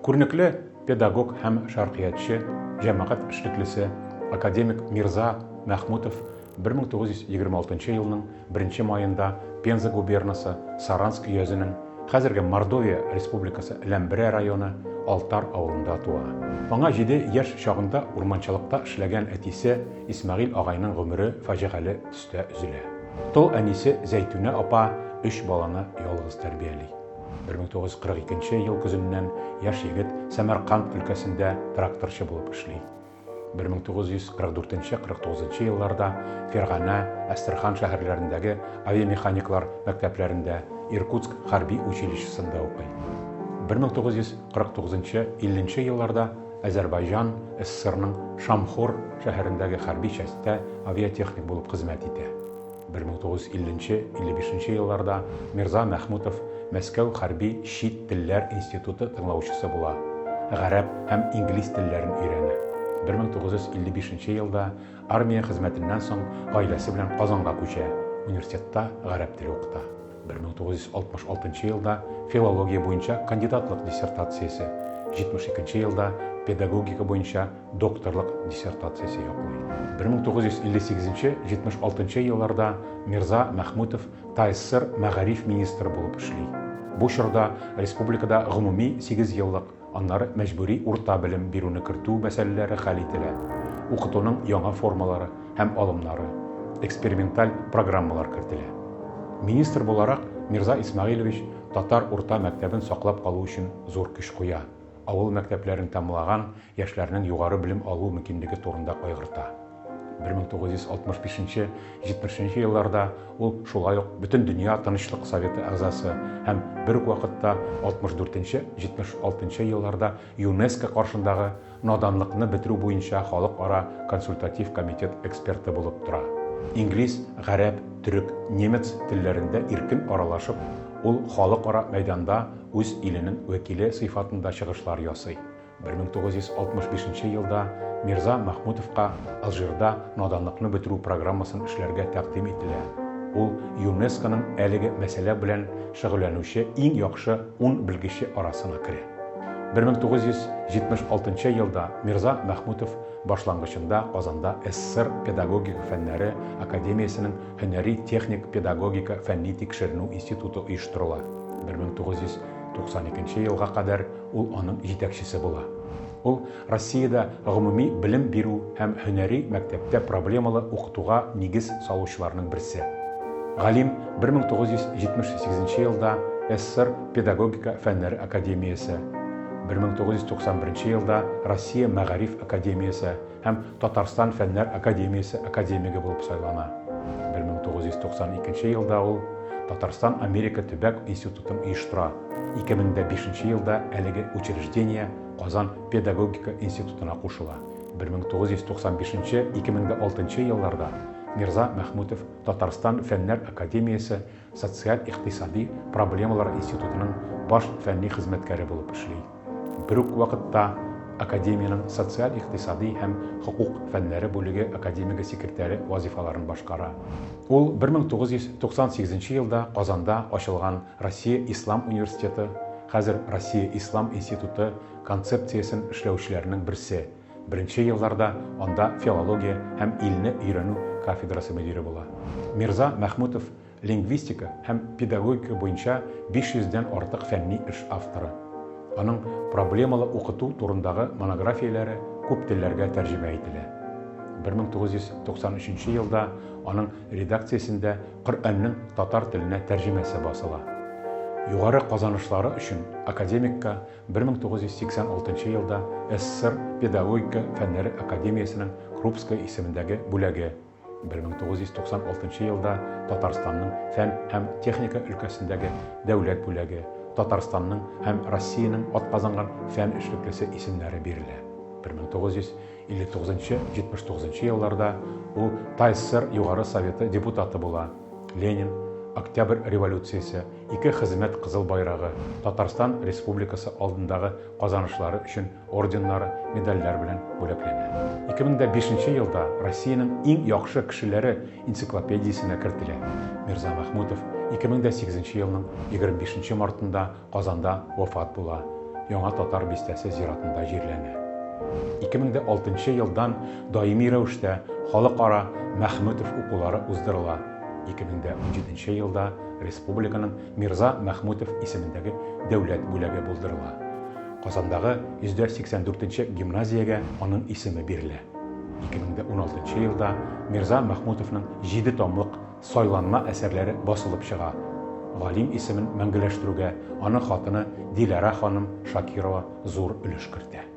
Күренекле педагог һәм шәркыятьче, җәмәгать эшлеклесе, академик Мирза Мәхмүтов 1926 елның 1 маенда Пенза губернасы Саранск өязенең, хәзерге Мордовия Республикасы Ләмберә районы Алтар авылында туа. Аңа җиде яшь чагында урманчылыкта эшләгән әтисе Исмәгыйль агайның гомере фаҗигале төстә өзелә. Тол әнисе Зәйтүнә апа өч баланы ялгыз тәрбияли. 1942 ел көзеннән яшь егет Сәмәрканд өлкәсендә тракторчы булып эшли. 1944-49 елларда Ферганә, Әстерхан шәһәрләрендәге авиамеханиклар мәктәпләрендә, Иркутск хәрби училищесында укый. 1949-50 елларда Әзәрбайҗан ССРның Шамхор шәһәрендәге хәрби частьтә авиатехник булып хезмәт итә. 1950-55 елларда Мирза Мәхмүтов Мәскәү хәрби чит телләр институты тыңлаучысы була, гарәп һәм инглиз телләрен өйрәнә. 1955 елда армия хезмәтеннән соң гаиләсе белән Казанга күчә, университетта гарәп теле укыта. 1966 елда филология буенча кандидатлык диссертациясе, 72 елда педагогика буенча докторлык диссертациясе яклый. 1958-76 елларда Мирза Мәхмүтов ТАССР мәгариф министры булып эшли. Бу чорда республикада гомуми сигезьеллык, аннары мәҗбүри урта белем бирүне кертү мәсьәләләре хәл ителә, укытуның яңа формалары һәм алымнары, эксперименталь программалар кертелә. Министр буларак Мирза Исмәгыйлевич татар урта мәктәбен саклап калу өчен зур көч куя. Авыл мәктәпләрен тәмамлаган яшьләрнең югары белем алу мөмкинлеге турында кайгырта. 1965-70 елларда ул шулай ук Бөтендөнья тынычлык советы әгъзасы һәм бер үк вакытта 64-76 елларда ЮНЕСКО каршындагы наданлыкны бетерү буенча халыкара консультатив комитет эксперты булып тора. Инглиз, гарәп, төрек, немец телләрендә иркен аралашып, ул халыкара мәйданда үз иленең вәкиле сыйфатында чыгышлар ясый. 1965 елда Мирза Мәхмүтовка Алжирда наданлыкны бетерү программасын эшләргә тәкъдим ителә. Ул ЮНЕСКОның әлеге мәсьәлә белән шөгыльләнүче иң яхшы ун белгече арасына керә. 1976 елда Мирза Мәхмүтов башлангычында Казанда СССР педагогика фәннәре академиясенең һөнәри техник педагогика фәнни-тикшеренү институты оештырыла. 1992 елга кадәр ул аның җитәкчесе була. Ул Россиядә гомуми белем бирү һәм һөнәри мәктәптә проблемалы укытуга нигез салучыларның берсе. Галим 1978 елда СССР Педагогика фәннәре академиясе, 1991 елда Россия мәгариф академиясе һәм Татарстан Фәннәр академиясе академигы булып сайлана. 1992 елда ул Татарстан Америка төбәк институтын оештыра. 2005 елда әлеге учреждение Казан педагогика институтына кушыла. 1995-2006 елларда Мирза Мәхмүтов Татарстан Фәннәр академиясе социаль-икътисади проблемалар институтының баш фәнни хезмәткәре булып эшли. Бер үк вакытта академиянең социаль-икътисади һәм хокук фәннәре бүлеге академигы секретаре вазифаларын башкара. Ул 1998 елда Казанда ачылган Россия ислам университеты, хәзер Россия ислам институты концепциясен эшләүчеләрнең берсе, беренче елларда анда филология һәм илне өйрәнү кафедрасы мөдире була. Мирза Мәхмүтов лингвистика һәм педагогика буенча 500 дән артык фәнни эш авторы. Аның проблемалы укыту турындагы монографияләре күп телләргә тәрҗемә ителә. 1993 елда аның редакциясендә Коръәннең татар теленә тәрҗемәсе басыла. Югары казанышлары өчен академикка 1986 елда СССР Педагогика фәннәре академиясенең Крупская исемендәге бүләге, 1996 елда Татарстанның фән һәм техника өлкәсендәге дәүләт бүләге, Татарстанның һәм Россиянең атказанган фән эшлеклесе исемнәре бирелә. 1959-79 елларда ул ТАССР Югары Советы депутаты була. Ленин, Октябрь революциясе, ике Хезмәт Кызыл Байрагы, Татарстан Республикасы алдындагы казанышлары өчен орденнары, медальләр белән бүләкләнә. 2005 елда Россиянең иң яхшы кешеләре энциклопедиясенә кертелә. Мирза Мәхмүтов 2008 елның 25 мартында Казанда вафат була. Яңа Татар бистәсе зиратында җирләнә. 2006 нчы елдан даими рәвештә Халыкара Мәхмүтов укулары уздырыла. 2017 нче елда республиканың Мирза Мәхмүтов исемендәге дәүләт бүләге булдырыла. Казандагы 184 нче гимназиягә аның исеме бирелә. 2016 нчы елда Мирза Мәхмүтовның җиде томлык Сайланма әсәрләре басылып чыга. Галим исемен мәңгеләштерүгә аның хатыны Диләрә ханым Шакирова зур өлеш кертә.